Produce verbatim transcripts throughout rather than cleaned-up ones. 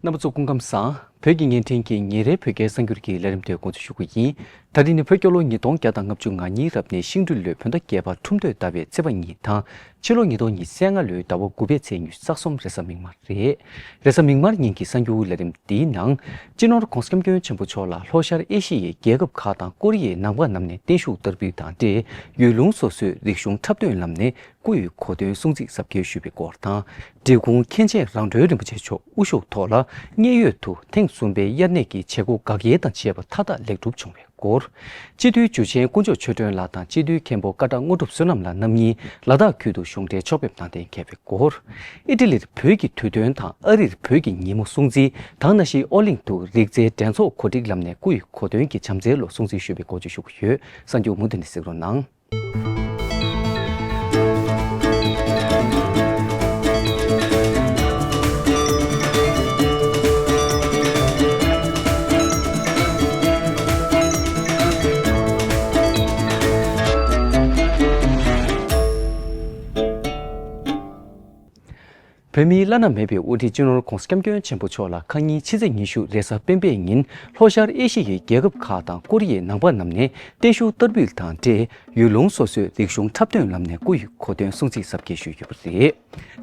རྣམ་པ་ཚོ་སྐུ་ཁམས་བཟང་། བོད་ཀྱི་བརྙན་འཕྲིན་གྱི་ཉིན་རེའི་བོད་སྐད་གསར་འགྱུར་གྱི་ལས་རིམ་དེ་འགོ་འཛུགས་ཞུ་གི་ཡིན། ད་རིང་ནི་བོད་རྒྱལ་ལོ་ཉིས་སྟོང་བརྒྱ་དང་ལྔ་བཅུ་ང་གཉིས་རབ་གནས་ཤིང་སྦྲུལ་ལོའི་བོད་ཟླ་བརྒྱད་པ་ཁྲུམས་སྟོད་ཟླ་བའི་ཚེས་པ་གཉིས་དང་། ཕྱི་ལོ་ཉིས་སྟོང་ཉི་ཤུ་རྩ་ལྔ་ལོའི་ཟླ་བ་དགུ་པའི་ཚེས་ཉི་ཤུ་རྩ་གསུམ་རེས་གཟའ་མིག་དམར་རེད། རེས་གཟའ་མིག་དམར་ཉིན་གྱི་གསར་འགྱུར་ལས་རིམ་འདིའི་ནང་། སྤྱི་ནོར་༧གོང་ས་༧སྐྱབས་མགོན་ཆེན་པོ་མཆོག་ལ་ལྷོ་ཤར་ཨེ་ཤི་ཡའི་རྒྱལ་ཁབ་ཁག་དང་ཀོ་རི་ཡའི་ནང་པ་རྣམས་ནས་བརྟན་བཞུགས་བསྟར་འབུལ་དང་འབྲེལ། ཡུལ་ལུང་སོ་སོའི་རིག་གཞུང་འཁྲབ་སྟོན་ལམ་ནས་སྐུ་ཡི་གོ་སྟོན་སྲུང་བརྩི་གཟབ་རྒྱས་ཞུས་པའི་སྐོར་དང་། འབྲི་གུང་མཁན་ཆེན་རང་གྲོལ་རིན་པོ་ཆེ་མཆོག་དབུ་བཞུགས་ཐོག་ལ་མཉན་ཡོད་དུ་ཐེངས་གསུམ་པའི་དབྱར་གནས་ཀྱི་བྱེད་སྒོ་དགག་དབྱེ་དང་བཅས་པ་མཐའ་དག་ལེགས་གྲུབ་བྱུང་བའི་སྐོར། སྤྱི་འཐུས་འཇུ་ཆེན་དཀོན་མཆོག་ཆོས་སྒྲོན་ལགས་དང་སྤྱི་འཐུས་མཁན་པོ་ཀ་ཊ་དངོས་གྲུབ་བསོད་ནམས་ལགས་རྣམ་གཉིས་ལ་དྭགས་ཁུལ་དུ་གཞུང་འབྲེལ་ཕྱོགས་ཕེབས་གནང་གཏན་འཁེལ་བའི་སྐོར། ཨི་ཊ་ལིར་བོད་ཀྱི་དུས་སྟོན་དང་ཨ་རིར་བོད་ཀྱི་ཉིན་མོ་སྲུང་བརྩི་དང་། ནང་བཞིན་ཨོ་གླིང་དུ་རིག་རྩལ་འགྲན་ཚོགས་གོ་སྒྲིག་ལམ་ནས་སྐུ་ཡི་གོ་སྟོན་གྱི་བྱམས་བརྩེའི་ལོ་སྲུང་བརྩི་ཞུས་པའི་སྐོར་བཅས་ཞུ་གི་ཡོད། གསར་འགྱུར་མུ་མཐུད་ནས་གཟིགས་རོགས་གནང་། བོད་མིའི་བླ་ན་མེད་པའི་དབུ་ཁྲིད་སྤྱི་ནོར་༧གོང་ས་༧སྐྱབས་མགོན་ཆེན་པོ་མཆོག་ལ་ཁ་ཉིན་ཕྱི་ཚེས་ཉི་ཤུ་རེས་གཟའ་སྤེན་པའི་ཉིན་ལྷོ་ཤར་ཨེ་ཤི་ཡའི་རྒྱལ་ཁབ་ཁག་དང་ཀོ་རི་ཡའི་ནང་པ་རྣམས་ནས་བརྟན་བཞུགས་བསྟར་འབུལ་དང་འབྲེལ། ཡུལ་ལུང་སོ་སོའི་རིག་གཞུང་འཁྲབ་སྟོན་ལམ་ནས་སྐུ་ཡི་གོ་སྟོན་སྲུང་བརྩི་གཟབ་རྒྱས་ཞུས་ཡོད་པ་རེད།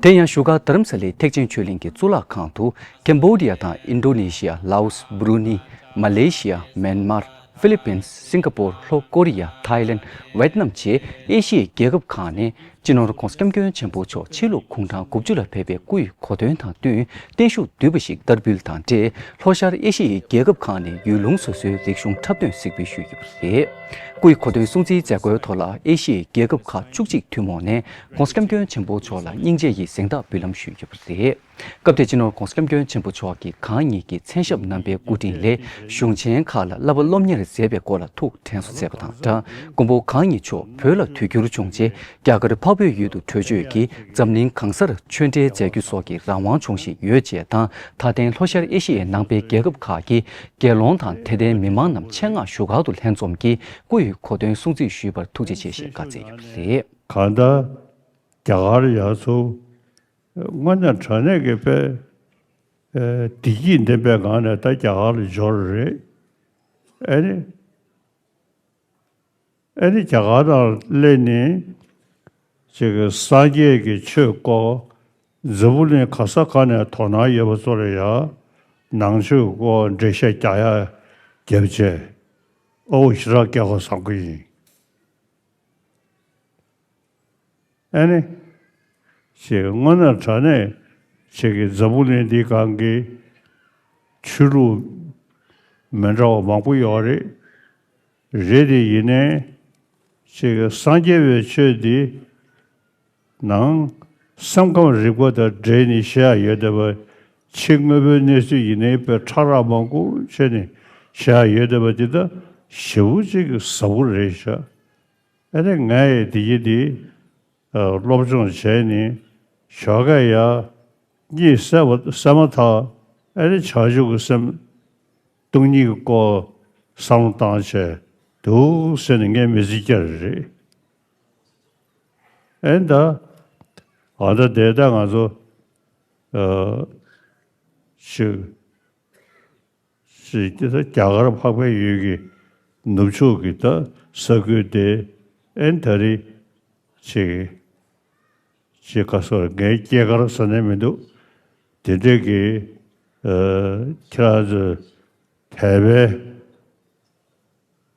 དེ་ཡང་བཞུགས་སྒར་རྡ་རམ་ས་ལའི་ཐེག་ཆེན་ཆོས་གླིང་གི་གཙུག་ལག་ཁང་དུ་ཀེམ་བོ་ཌི་ཡ་དང་ཨིན་ཌོ་ནེ་ཤི་ཡ། ལའོ་སི། སྦྲུ་ནི། མ་ལེ་ཤི་ཡ། མེན་མར། ཧྥི་ལི་པིན། སིང་ག་པོར། ལྷོ་ཀོ་རི་ཡ། ཐའི་ལེན། ཝེད་ནམ་བཅས་ཨེ་ཤི་ཡའི་རྒྱལ་ཁབ་ཁག་ནས་སྤྱི་ནོར་༧གོང་ས་༧སྐྱབས་མགོན་ཆེན་པོ་མཆོག་ཕྱི་ལོ་གུང་གྲངས་དགུ་བཅུ་ལ་ཕེབས་པའི་སྐུ་ཡི་གོ་སྟོན་དང་བསྟུན་བརྟན་བཞུགས་བསྡུས་པ་ཞིག་བསྟར་འབུལ་དང་འབྲེལ། ལྷོ་ཤར་ཨེ་ཤི་ཡའི་རྒྱལ་ཁབ་ཁག་ནས་ཡུལ་ལུང་སོ་སོའི་རིག་གཞུང་འཁྲབ་སྟོན་གཟིགས་འབུལ་ཞུས་ཡོད་པ་རེད། སྐུ་ཡི་གོ་སྟོན་སྲུང་བརྩིའི་མཛད་སྒོའི་ཐོག་ལ་ཨེ་ཤི་ཡའི་རྒྱལ་ཁབ་ཁག་བཅུ་གཅིག་ཐུན་མོང་ནས་༧གོང་ས་༧སྐྱབས་མགོན་ཆེན་པོ་མཆོག་ལ་སྙིང་རྗེ་ཡི་གཟེངས་རྟགས་འབུལ་ལམ་ཞུས་ཡོད་པ་རེད། སྐབས་དེར་སྤྱི་ནོར་༧གོང་ས་༧སྐྱབས་མགོན་ཆེན་པོ་མཆོག་གིས་གང་ཉིད་ཀྱི་མཚན་ཞབས་རྣམ་པའི་སྐུ་དྲིན་ལས་གཞུང་ཆེན་ཁག་ལ་བསླབ་པ་སློབ་གཉེར་མཛད་པའི་སྐོར་ལ་ཐུགས་དྲན་གསོ་མཛད་པ་དང་སྦྲགས། མགོན་པོ་གང་ཉིད་མཆོག་བོད་ལ་དུས་འགྱུར་བྱུང་རྗེས་རྒྱ་གར་འཕགས་བོད་ཡུལ་དུ་བྲོས་བྱོལ་གྱིས་འཛམ་གླིང་གང་སར་ཆོས་འབྲེལ་མཛད་རྒྱུ་སོགས་ཀྱི་རང་དབང་བྱུང་བཞིན་ཡོད་ཅེས་དང་། ད་ཐེངས་ལྷོ་ཤར་ཨེ་ཤི་ཡའི་ནང་པའི་རྒྱལ་ཁབ་ཁག་གི་རྒྱལ་ཡོངས་དང་དད་ལྡན་མི་མང་རྣམས་ཆེད་མངགས་བཞུགས་སྒར་དུ་ལྷན་འཛོམས་ཀྱིས་སྐུ་ཡི་གོ་སྟོན་སྲུང་བརྩི་ཞུས་པར་ཐུགས་རྗེ་ཆེ་ཞེས་བཀའ་སྩལ་ཡོད་པ་རེད། གང་ལྟར་རྒྱ་གར་ཡར་ཚུར་དངོས་གནས་དྲང་གནས་ཀྱི་དཔེ། ཨེ། བདེ་སྐྱིད་ལྡན་པའི་ངང་ནས་ད་རྒྱ་གར་ལ་འབྱོར་རེད། ཨེ་ནི། ཨེ་ནི་རྒྱ་གར་ནང་སླེབས་ནས་ཅིག་སངས་རྒྱས་ཀྱི་ཆོས་སྐོར་འཛམ་བུ་གླིང་ག་ས་ག་ནས་དོ་སྣང་ཡོད་པ་ཚོ་ལ་ཡང་ནང་ཆོས་སྐོར་འགྲེལ་བཤད་རྒྱག་ཡ་རྒྱབ་བྱས། ཨ་འོ་ཞེ་དྲག་སྐལ་བ་བཟང་པོ་ཡིན། ཨ་ནི། ཅེས་དངོས་གནས་དྲང་གནས་ཅིག་གི་འཛམ་བུ་གླིང་འདིའི་སྒང་གི་ཆོས་ལུགས་མི་འདྲ་བ་མང་པོ་ཡོད་རེད། རེད་དེ་ཡིན་ནའི་ཅིག་གི་སངས་རྒྱས་པའི་ཆོས་འདི་ནང་སེམས་ཁམས་རིག་པ་དང་འབྲེལ་ནས་བཤད་ཡ་ཡོད་བསྡད་པ། ཕྱི་དངོས་པོའི་གནས་ཚུལ་ཡིན་ནའི་དཔེ་ཕྲ་རགས་མང་པོ་བྱས་ནས་བཤད་ཡ་ཡོད་བསྡད་པ་འདི་ད་ཞེ་པོ་ཅིག་གི་ཟབ་པོ་རེད་ཤག་ཨ་ནི་ངས་འདི་ཡི་འདི་སློབ་སྦྱོང་བྱས་ནས་ཞོགས་ཀས་ཡར་གཉིད་སད་པ་སད་མ་ཐག་ཨ་ནི་བྱང་ཆུབ་ཀྱི་སེམས་སྟོང་ཉིད་ཀྱི་སྐོར་བསམ་བློ་བཏང་བྱས་འདུག་ཟེར་ནས་ངས་མི་ཚེ་བསྐྱལ་རེད། ཨེ་ད། ཨ་ད་དེ་ད་ང་ཚོ་ཨ་ཅིག་ཅིག་དེ་ད་རྒྱ་གར་འཕགས་པའི་ཡུལ་གྱི་ནུབ་ཕྱོགས་ཀྱི་ད་ས་ཁུལ་དེ་ཨེ་ད་རེས་ཅིག་ཅིག་ག་སོ་ངའི་སྐྱེས་སྐར་ཟ་ནས་མི་འདུག་དེ་འདྲས་ཀྱི་ཨ་ཁྱེད་རང་ཚོས་དད་པའི་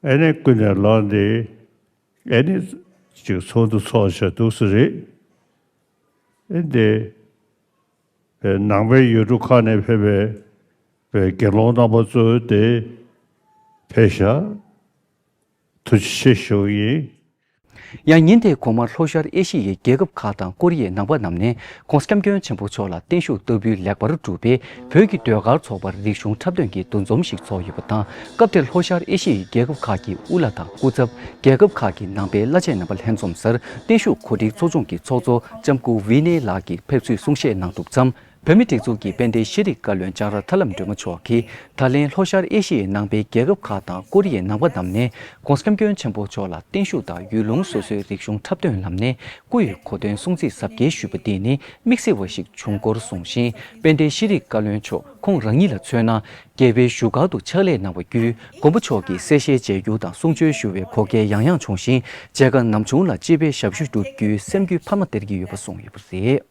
ཨེ་ནས་ཀུན་ནས་ལངས་ཏེ་ཨེ་ནས་ཅིག་ཚོགས་འདུ་ཚོགས་བྱས་འདུག་སེ་རེད། ཨེ་འདི་ནང་པའི་ཡུལ་གྲུ་ཁག་ནས་ཕེབས་པའི་དགེ་སློང་རྣམ་པ་ཚོ་དེ་ཕེབས་ཤག་ཐུགས་རྗེ་ཆེ་ཞུ་གི་ཡིན། ཡང་ཉིན་དེའི་གོང་མར་ལྷོ་ཤར་ཨེ་ཤི་ཡའི་རྒྱལ་ཁབ་ཁག་དང་ཀོ་རི་ཡའི་ནང་པ་རྣམས་ནས་༧གོང་ས་༧སྐྱབས་མགོན་ཆེན་པོ་མཆོག་ལ་བརྟན་བཞུགས་བསྟར་འབུལ་ལེགས་པར་གྲུབ་པས་བོད་ཀྱི་ཟློས་གར་ཚོགས་པར་རིག་གཞུང་འཁྲབ་སྟོན་གྱི་འདུ་འཛོམས་ཤིག་ཚོགས་ཡོད་པ་དང་། སྐབས་དེར་ལྷོ་ཤར་ཨེ་ཤི་ཡའི་རྒྱལ་ཁབ་ཁག་གི་དབུ་བླ་དང་སྐུ་ཚབ། རྒྱལ་ཁབ་ཁག་གི་ནང་པའི་བླ་ཆེན་རྣམ་པ་ལྷན་འཛོམས་སར་བརྟན་བཞུགས་གོ་སྒྲིག་ཚོགས་ཆུང་གི་ཚོགས་གཙོ་ལྕམ་སྐུ་ཝི་ནེ་ལགས་ཀྱིས་ཕེབས་བསུའི་གསུང་བཤད་གནང་གྲུབ་མཚམས། བོད་མིའི་སྒྲིག་འཛུགས་ཀྱི་དཔལ་ལྡན་ཤེས་རིག་བཀའ་བློན་ལྕགས་ར་ཐར་ལམ་སྒྲོལ་མ་མཆོག་གིས་ད་ལན་ལྷོ་ཤར་ཨེ་ཤི་ཡའི་ནང་པའི་རྒྱལ་ཁབ་ཁག་དང་ཀོ་རི་ཡའི་ནང་པ་རྣམས་ནས་༸གོང་ས་༸སྐྱབས་མགོན་ཆེན་པོ་མཆོག་ལ་བརྟན་བཞུགས་དང་ཡུལ་ལུང་སོ་སོའི་རིག་གཞུང་འཁྲབ་སྟོན་ལམ་ནས་སྐུ་ཡི་གོ་སྟོན་སྲུང་བརྩི་གཟབ་རྒྱས་ཞུས་པ་འདི་ནི་དམིགས་བསལ་བ་ཞིག་བྱུང་སྐོར་གསུངས་ཤིང་། དཔལ་ལྡན་ཤེས་རིག་བཀའ་བློན་མཆོག་ཁོང་རང་ཉིད་ལ་མཚོན་ན། རྒྱལ་བའི་བཞུགས་སྒར་དུ་ཕྱག་ལས་གནང་བ་བརྒྱུད་མགོན་པོ་མཆོག་གི་གསལ་བཤད་མཇལ་རྒྱུ་དང་གསུང་ཆོས་ཞུ་བའི་གོ་སྐལ་ཡང་ཡང་བྱུང་ཞིང་། མཇལ་ཁ་ནམ་བྱུང་ལ་སྤྱི་པའི་ཞབས་ཞུ་བསྒྲུབ་རྒྱུའི་སེམས་རྒྱུད་འཕར་མ་སྟེར་གྱི་ཡོད་པ་གསུངས་ཡོད་པ་རེད།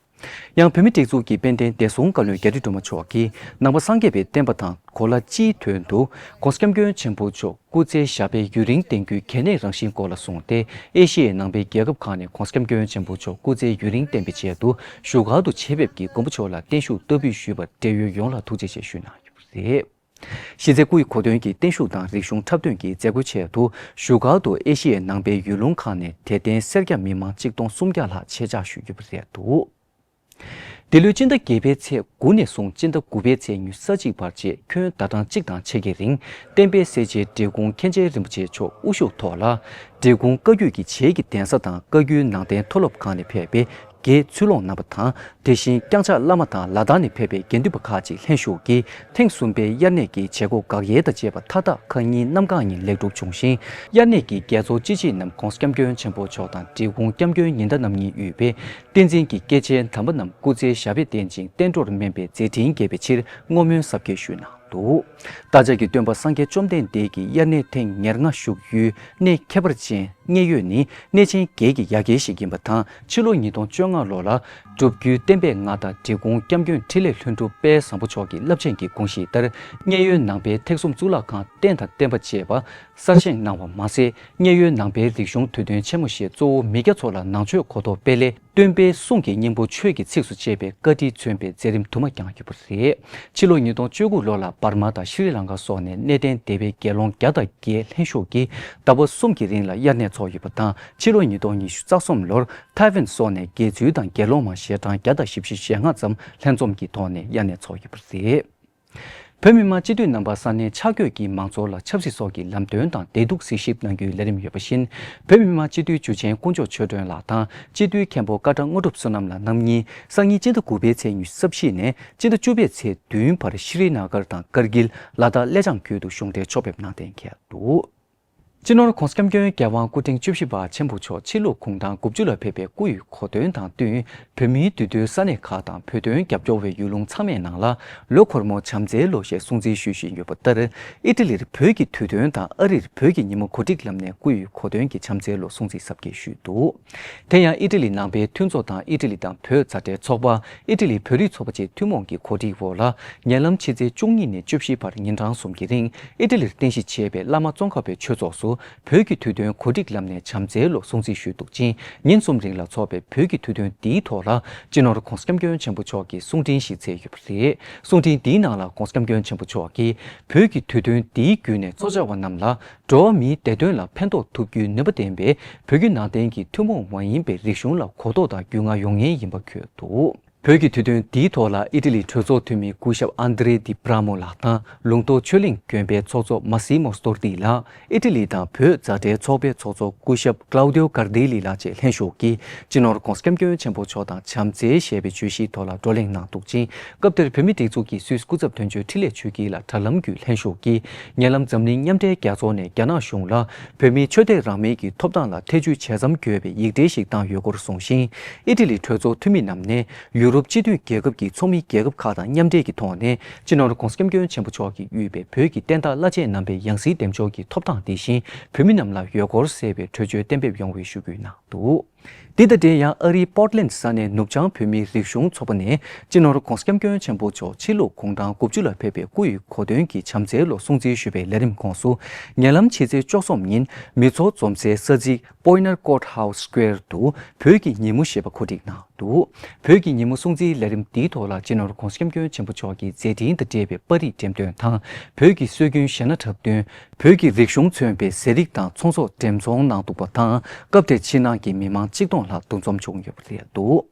ཡང་བོད་མིའི་སྒྲིག་འཛུགས་ཀྱི་དཔལ་ལྡན་བདེ་སྲུང་བཀའ་བློན་རྒྱ་རི་སྒྲོལ་མ་མཆོག་གིས་ནང་པ་སངས་རྒྱས་པའི་བསྟན་པ་དང་གོ་ལ་སྤྱིའི་དོན་དུ་༸གོང་ས་༸སྐྱབས་མགོན་ཆེན་པོ་མཆོག་སྐུ་ཚེ་ཞབས་པད་ཡུན་རིང་བརྟན་རྒྱུའི་གལ་གནད་རང་བཞིན་སྐོར་ལ་གསུངས་ཏེ། ཨེ་ཤི་ཡའི་ནང་པའི་རྒྱལ་ཁབ་ཁག་ནས་༸གོང་ས་༸སྐྱབས་མགོན་ཆེན་པོ་མཆོག་སྐུ་ཚེ་ཡུན་རིང་བརྟན་པའི་ཆེད་དུ་བཞུགས་སྒར་དུ་ཆེད་ཕེབས་ཀྱིས་མགོན་པོ་མཆོག་ལ་བརྟན་བཞུགས་བསྟར་འབུལ་ཞུས་པར་འབྲེལ་ཡོད་ཡོངས་ལ་ཐུགས་རྗེ་ཆེ་ཞུས་གནང་ཡོད་པ་རེད། གཞི་རྩའི་སྐུ་ཡི་གོ་སྟོན་གྱི་བརྟན་བཞུགས་དང་རིག་གཞུང་འཁྲབ་སྟོན་གྱི་མཛད་སྒོའི་ཆེད་དུ་བཞུགས་སྒར་དུ་ཨེ་ཤི་ཡའི་ནང་པའི་ཡུལ་ལུང་ཁག་ནས་དད་ལྡན་སེར་སྐྱ་མི་མང་གཅིག་སྟོང་སུམ་བརྒྱ་ལྷག་ཆེད་བཅར་ཞུས་ཡོད་པ་རེད་འདུག་འདི་ལོའི་སྤྱི་ཟླ་བརྒྱད་པའི་ཚེས་དགུ་ནས་བཟུང་སྤྱི་ཟླ་དགུ་པའི་ཚེས་ཉི་ཤུ་རྩ་གཅིག་བར་བཅས་ཁྱོན་ཟླ་གྲངས་གཅིག་དང་ཕྱེད་ཀའི་རིང་བསྟན་པའི་སྲས་ཆེན་འབྲི་གུང་མཁན་ཆེན་རིན་པོ་ཆེ་མཆོག་དབུ་བཞུགས་ཐོག་ལ། འབྲི་གུང་བཀའ་བརྒྱུད་ཀྱི་བྱེས་ཀྱི་གདན་ས་དང་བཀའ་བརྒྱུད་ནང་བསྟན་མཐོ་སློབ་ཁང་ནས་ཕེབས་པའི་དགེ་ཚུལ་སློང་རྣམ་པ་དང་། དེ་བཞིན་བརྐྱངས་ཕྱག་བླ་མ་དང་ལ་དྭགས་ནས་ཕེབས་པའི་དགེ་འདུན་པ་ཁག་ཅིག་ལྷན་ཞུགས་ཀྱིས་ཐེངས་གསུམ་པའི་དབྱར་གནས་ཀྱི་བྱེད་སྒོ་དགག་དབྱེ་དང་བཅས་པ་མཐའ་དག་ཁ་ཉིན་གནམ་གང་ཉིན་ལེགས་གྲུབ་བྱུང་ཞིང་། དབྱར་གནས་ཀྱི་རྒྱལ་ཚོགས་སྤྱི་སྤྱིའི་ནམ་༸གོང་ས་༸སྐྱབས་མགོན་ཆེན་པོ་མཆོག་དང་འབྲི་གུང་སྐྱབས་མགོན་ཉི་ཟླ་རྣམ་གཉིས་དབུས་པའི་བསྟན་འཛིན་གྱི་སྐྱེས་ཆེན་དམ་པ་རྣམས་སྐུ་ཚེ་ཞབས་པད་བརྟན་ཅིང་བསྟན་འགྲོར་སྨན་པའི་མཛད་འཕྲིན་རྒྱས་པའི་ཕྱིར་བསྔོ་སྨོན་གཟབ་རྒྱས་ཞུས་གནང་འདུག་བདག་ཅག་གི་སྟོན་པ་སངས་རྒྱས་བཅོམ་ལྡན་འདས་ཀྱི་དབྱར་གནས་ཐེངས་ཉེར་ལྔ་བཞུགས་ཡུལ་གནས་ཁྱད་པར་ཅན་མཉན་ཡོད་ནི་གནས་ཆེན་བརྒྱད་ཀྱི་ཡ་གྱལ་ཞིག་ཡིན་པ་དང་། ཕྱི་ལོ་ཉིས་སྟོང་བཅོ་ལྔ་ལོ་ལ་སྒྲུབ་བརྒྱུད་བསྟན་པའི་མངའ་བདག་འབྲི་གུང་སྐྱབས་མགོན་འཕྲིན་ལས་ལྷུན་གྲུབ་དཔལ་བཟང་པོ་མཆོག་གི་རླབས་ཆེན་གྱི་དགོངས་གཞི་ལྟར། མཉན་ཡོད་ནང་པའི་ཐེག་གསུམ་གཙུག་ལག་ཁང་རྟེན་དང་བརྟེན་པ་བཅས་པ་གསར་བཞེངས་གནང་བ་མ་ཟད། མཉན་ཡོད་ནང་པའི་རིག་གཞུང་དུས་སྟོན་ཆེན་མོ་ཞེས་གཙོ་བོ་མི་སྐྱ་ཚོ་ལ་ནང་ཆོས་གོ་རྟོགས་སྤེལ་སླད། སྟོན་པའི་གསུང་གི་སྙིང་པོ་ཆོས་ཀྱི་ཚིགས་སུ་བཅད་པའི་བཀའ་ཁྲིད་མཚོན་པའི་མཛད་རིམ་དུ་མ་བསྐྱངས་ཡོད་པ་རེད། ཕྱི་ལོ་ཉིས་སྟོང་བཅུ་དགུ་ལོ་ལ་འབར་མ་དང་ཤྲི་ལང་ཀ་སོགས་ནས་གནས་བརྟན་སྡེ་པའི་དགེ་སློང་བརྒྱ་དང་བརྒྱད་ལྷན་ཞུགས་ཀྱིས་ཟླ་བ་གསུམ་གྱི་རིང་ལ་དབྱར་གནས་ཚོགས་ཡོད་པ་དང་། ཕྱི་ལོ་ཉིས་སྟོང་ཉི་ཤུ་རྩ་གསུམ་ལོར་ཐའེ་ཝན་སོགས་ནས་དགེ་ཚུལ་དང་དགེ་སློང་མ་ཞལ་གྲངས་བརྒྱ་དང་བཞི་བཅུ་ཞེ་ལྔ་ཙམ་ལྷན་འཛོམས་ཀྱི་ཐོག་ནས་དབྱར་གནས་ཚོགས་ཡོད་པ་རེད། བོད་མི་མང་སྤྱི་འཐུས་རྣམ་པ་ས་གནས་ཆ་བགོས་ཀྱིས་མང་ཚོགས་ལ་ཆབ་སྲིད་སོགས་ཀྱི་ལམ་སྟོན་དང་བདེ་སྡུག་གཟིགས་ཞིབ་གནང་རྒྱུའི་ལས་རིམ་ཡོད་པ་བཞིན། བོད་མི་མང་སྤྱི་འཐུས་འཇུ་ཆེན་དཀོན་མཆོག་ཆོས་སྒྲོན་ལགས་དང་སྤྱི་འཐུས་མཁན་པོ་ཀ་ཊ་དངོས་གྲུབ་བསོད་ནམས་ལགས་རྣམ་གཉིས་སང་ཉིན་སྤྱི་ཟླ་དགུ་པའི་ཚེས་ཉི་ཤུ་རྩ་བཞི་ནས་སྤྱི་ཟླ་བཅུ་པའི་ཚེས་བདུན་བར་ཤྲི་ནཱ་གར་དང་ཀར་གིལ། ལ་དྭགས་ཀླད་བྱང་ཁུལ་དུ་གཞུང་འབྲེལ་ཕྱོགས་ཕེབས་གནང་གཏན་འཁེལ་འདུག་སྤྱི་ནོར་༸གོང་ས་༸སྐྱབས་མགོན་རྒྱལ་དབང་སྐུ་ཕྲེང་བཅུ་བཞི་པ་ཆེན་པོ་མཆོག་ཕྱི་ལུགས་གུང་ཐང་དགུ་བཅུ་ལ་ཕེབས་པའི་སྐུ་ཡི་གོ་སྟོན་དང་བསྟུན། བོད་མིའི་འདུས་སྡོད་ས་གནས་ཁག་དང་བོད་དོན་རྒྱབ་སྐྱོར་བའི་ཡུལ་ལུང་ཚང་མའི་ནང་ལ་ལོ་འཁོར་མོ་བྱམས་བརྩེའི་ལོ་ཞེས་སྲུང་བརྩི་ཞུ་བཞིན་ཡོད་པ་ལྟར། ཨི་ཊ་ལིར་བོད་ཀྱི་དུས་སྟོན་དང་ཨ་རིར་བོད་ཀྱི་ཉིན་མོ་གོ་སྒྲིག་ལམ་ནས་སྐུ་ཡི་གོ་སྟོན་གྱི་བྱམས་བརྩེའི་ལོ་སྲུང་བརྩི་གཟབ་རྒྱས་ཞུས་འདུག་དེ་ཡང་ཨི་ཊ་ལི་ནང་པའི་མཐུན་ཚོགས་དང་ཨི་ཊ་ལི་དང་བོད་མཛའ་འབྲེལ་ཚོགས་པ། ཨི་ཊ་ལི་བོད་རིགས་ཚོགས་པ་བཅས་ཐུན་མོང་གི་གོ་སྒྲིག་འོག་ལ། ཉེ་ལམ་ཕྱི་ཚེས་བཅུ་གཉིས་ནས་བཅུ་བཞི་བར་ཉིན་གྲངས་གསུམ་གྱི་རིང་ཨི་ཊ་ལིར་རྟེན་གཞི་བྱས་པའི་བླ་མ་ཙོང་ཁ་པའི་ཆོས་ཚོགས་སུ་བོད་ཀྱི་དུས་སྟོན་གོ་སྒྲིག་ལམ་ནས་བྱམས་བརྩེའི་ལོ་སྲུང་བརྩི་ཞུས་འདུག་ཅིང་། ཉིན་གསུམ་རིང་ལ་འཚོགས་པའི་བོད་ཀྱི་དུས་སྟོན་འདིའི་ཐོག་ལ་སྤྱི་ནོར་༸གོང་ས་༸སྐྱབས་མགོན་ཆེན་པོ་མཆོག་གིས་གསུང་འཕྲིན་ཞིག་སྩལ་ཡོད་པ་རེད། གསུང་འཕྲིན་འདིའི་ནང་ལ་༸གོང་ས་༸སྐྱབས་མགོན་ཆེན་པོ་མཆོག་གིས་བོད་ཀྱི་དུས་སྟོན་འདིའི་བརྒྱུད་ནས་གཙོ་བྱ་བ་རྣམས་ལ། འགྲོ་བ་མིའི་བདེ་དོན་ལ་ཕན་ཐོགས་ཐུབ་རྒྱུའི་ནུས་པ་ལྡན་པའི་བོད་བརྒྱུད་ནང་བསྟན་གྱི་ཐུན་མོང་མ་ཡིན་པའི་རིག་གཞུང་ལ་གོ་རྟོགས་དང་རྒྱུས་མངའ་ཡོང་ངེས་ཡིན་པ་འཁོད་འདུག་བོད་ཀྱི་དུས་སྟོན་འདིའི་ཐོག་ལ་ཨི་ཊ་ལིའི་གྲོས་ཚོགས་འཐུས་མི་སྐུ་ཞབས་ཨན་དྲེ་ཏི་པྲ་མོ་ལགས་དང་ལུང་རྟོགས་ཆོས་གླིང་དགོན་པའི་ཚོགས་གཙོ་མ་སི་མོ་སྟོར་ཏི་ལགས། ཨི་ཊ་ལི་དང་བོད་མཛའ་འབྲེལ་ཚོགས་པའི་ཚོགས་གཙོ་སྐུ་ཞབས་ཀླའུ་ཏིའོ་ཀར་དི་ལི་ལགས་བཅས་ལྷན་ཞུགས་ཀྱིས་སྤྱི་ནོར་༸གོང་ས་༸སྐྱབས་མགོན་ཆེན་པོ་མཆོག་དང་བྱམས་བརྩེ་ཞེས་པའི་བརྗོད་གཞིའི་ཐོག་ལ་བགྲོ་གླེང་གནང་འདུག་ཅིང་། སྐབས་དེར་བོད་མིའི་སྒྲིག་འཛུགས་ཀྱི་སུད་སི་སྐུ་ཚབ་དོན་གཅོད་འཕྲིན་ལས་ཆོས་སྐྱིད་ལགས་དྲ་ལམ་བརྒྱུད་ལྷན་ཞུགས་ཀྱིས། ཉེ་ལམ་འཛམ་གླིང་མཉམ་འབྲེལ་རྒྱལ་ཚོགས་ནས་རྒྱ་ནག་གཞུང་ལ་བོད་མིའི་ཆོས་དད་རང་མོས་ཀྱི་ཐོབ་ཐང་ལ་ཐེ་ཇུས་བྱས་མཚམས་དགོས་པའི་ཡིག་འབྲེལ་ཞིག་བཏང་ཡོད་སྐོར་གསུངས་ཤིང་། ཨི་ཊ་ལི་གྲོས་ཚོགས་འཐུས་མི་རྣམས་ནས་ཡུ་རོབ་སྤྱི་མཐུན་རྒྱལ་ཁབ་ཀྱི་ཚོགས་མི་རྒྱལ་ཁབ་ཁག་དང་མཉམ་འབྲེལ་གྱི་ཐོག་ནས་སྤྱི་ནོར་༸གོང་ས་༸སྐྱབས་མགོན་ཆེན་པོ་མཆོག་གིས་དབུས་པའི་བོད་ཀྱི་བསྟན་བདག་བླ་ཆེན་རྣམ་པའི་ཡང་སྲིད་འདེམས་འབྱོར་གྱི་ཐོབ་ཐང་དེ་བཞིན་བོད་མི་རྣམས་ལ་ཡོད་སྐོར་གསལ་བའི་གྲོས་ཆོད་གཏན་འབེབས་ཡོང་བའི་ཞུ་སྐུལ་གནང་འདུག་དེ་དང་འབྲེལ་ཡང་ཨ་རིའི་པོར་ཊ་ལེན་ཌི་ས་གནས་ནུབ་བྱང་བོད་མིའི་རིག་གཞུང་ཚོགས་པ་ནས་སྤྱི་ནོར་༸གོང་ས་༸སྐྱབས་མགོན་ཆེན་པོ་མཆོག་ཕྱི་ལུགས་གུང་ཐང་དགུ་བཅུ་ལ་ཕེབས་པའི་སྐུ་ཡི་གོ་སྟོན་གྱི་བྱམས་བརྩེའི་ལོ་སྲུང་བརྩི་ཞུ་བའི་ལས་རིམ་ཁོངས་སུ། ཉེ་ལམ་ཕྱི་ཚེས་བཅུ་གསུམ་ཉིན་མི་ཚོགས་འཛོམས་སའི་ས་ཚིགས་པོ་ཡི་ནར་ཀོར་ཊ་ཧའུ་སི་སི་ཀོ་ཝེར་དུ་བོད་ཀྱི་ཉིན་མོ་ཞེས་པ་གོ་སྒྲིག་གནང་འདུག་བོད་ཀྱི་ཉིན་མོ་སྲུང་བརྩིའི་ལས་རིམ་འདིའི་ཐོག་ལ་སྤྱི་ནོར་༸གོང་ས་༸སྐྱབས་མགོན་ཆེན་པོ་མཆོག་གི་མཛད་འཕྲིན་དང་འབྲེལ་བའི་པར་རིས་འགྲེམས་སྟོན་དང་། བོད་ཀྱི་སྲོལ་རྒྱུན་གཞས་སྣ་འཁྲབ་སྟོན། བོད་ཀྱི་རིག་གཞུང་མཚོན་པའི་ཟས་རིགས་དང་ཚོང་ཟོག་འགྲེམས་ཚོང་གནང་འདུག་པ་དང་། སྐབས་དེར་ཕྱི་ནང་གི་མི་མང་གཅིག་སྟོང་ལྷག་འདུ་འཛོམས་བྱུང་ཡོད་པ་རེད་འདུག་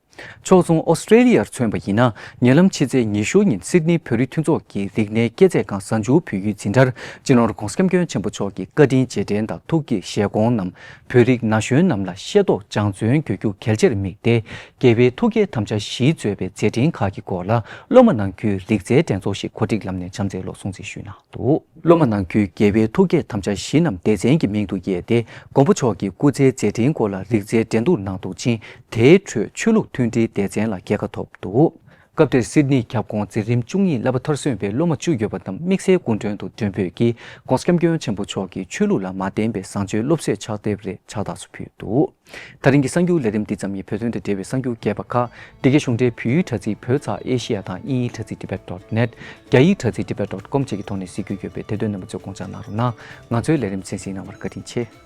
ཕྱོགས་མཚུངས་ཨོ་སི་ཀྲེ་ལི་ཡར་མཚོན་པ་ཡིན་ན། ཉེ་ལམ་ཕྱི་ཚེས་ཉི་ཤུ་ཉིན་སིད་ནི་བོད་རིགས་མཐུན་ཚོགས་ཀྱི་རིག་གནས་སྐྱེད་ཚལ་ཁང་གཟའ་མཇུག་ཕུལ་ཡུལ་འཛིན་གྲྭར་སྤྱི་ནོར་༧གོང་ས་༧སྐྱབས་མགོན་ཆེན་པོ་མཆོག་གི་བཀའ་དྲིན་རྗེས་དྲན་དང་ཐུགས་བསྐྱེད་བཞེས་སྐོང་རྣམས་བོད་རིགས་ན་གཞོན་རྣམས་ལ་ཤེས་རྟོགས་སྦྱང་བརྩོན་དགོས་རྒྱུ་གལ་ཆེར་དམིགས་ཏེ། རྒྱལ་བའི་ཐུགས་བསྐྱེད་དམ་བཅའ་བཞི་གཙོས་པའི་མཛད་འཕྲིན་ཁག་གི་སྐོར་ལ་སློབ་མ་ནང་ཁུལ་རིག་རྩལ་འགྲན་ཚོགས་ཤིག་གོ་སྒྲིག་ལམ་ནས་བྱམས་བརྩེའི་སློབ་སྲུང་བརྩི་ཞུས་གནང་འདུག་སློབ་མ་ནང་ཁུལ་རྒྱལ་བའི་ཐུགས་བསྐྱེད་དམ་བཅའ་བཞི་རྣམས་སྡེ་ཚན་གྱི་མིང་དུ་དབྱེ་སྟེ། མགོན་པོ་མཆོག་གི་སྐུ་ཚེའི་མཛད་འཕྲིན་སྐོར་ལ་རིག་རྩལ་འགྲན་བསྡུར་གནང་འདུག་ཅིང་། དེའི་ཁྲོད་ཆོས་ལུགས་མཐུན་སྒྲིལ་སྡེ་ཚན་ལ་རྒྱལ་ཁ་ཐོབ་འདུག་སྐབས་དེར་སིད་ནི་ཁྱབ་ཁོངས་འཛིན་རིམ་བཅུ་གཉིས་བསླབ་པ་མཐར་སོན་པའི་སློབ་མ་བཅུ་ཡོད་པ་རྣམས་དམིགས་བསལ་སྐུ་མགྲོན་དུ་མགྲོན་འབོད་ཀྱིས་༧གོང་ས་༧སྐྱབས་མགོན་ཆེན་པོ་མཆོག་གི་ཆོས་ལུགས་ལ་མ་བརྟེན་པའི་བཟང་སྤྱོད་སློབ་གསོས་ཕྱག་དེབ་རེ་ཕྱག་རྟགས་སུ་ཕུལ་འདུག་དེ་རིང་གི་གསར་འགྱུར་ལས་རིམ་འདི་ཙམ་ཡིན། བོད་དོན་དང་འབྲེལ་བའི་གསར་འགྱུར་རྒྱས་པ་ཁག་འདི་གའི་གཞུང་འབྲེལ་བོད་ཡིག་དྲ་ཚིགས་བོད་ཙ་ཨེ་ཤེ་ཡ་དང་དབྱིན་ཡིག་དྲ་ཚིགས་debate.net། རྒྱ་ཡིག་དྲ་ཚིགས་debate.com་བཅས་ཀྱི་ཐོག་ནས་གཟིགས་རྒྱུ་ཡོད་པས་དེ་དོན་རྣམ་པ་ཚོས་དགོངས་འཇགས་གནང་རོགས་གནང་། ང་ཚོའི་ལས་རིམ་གསན་གཟིགས་གནང་བར་བཀའ་དྲིན་ཆེ།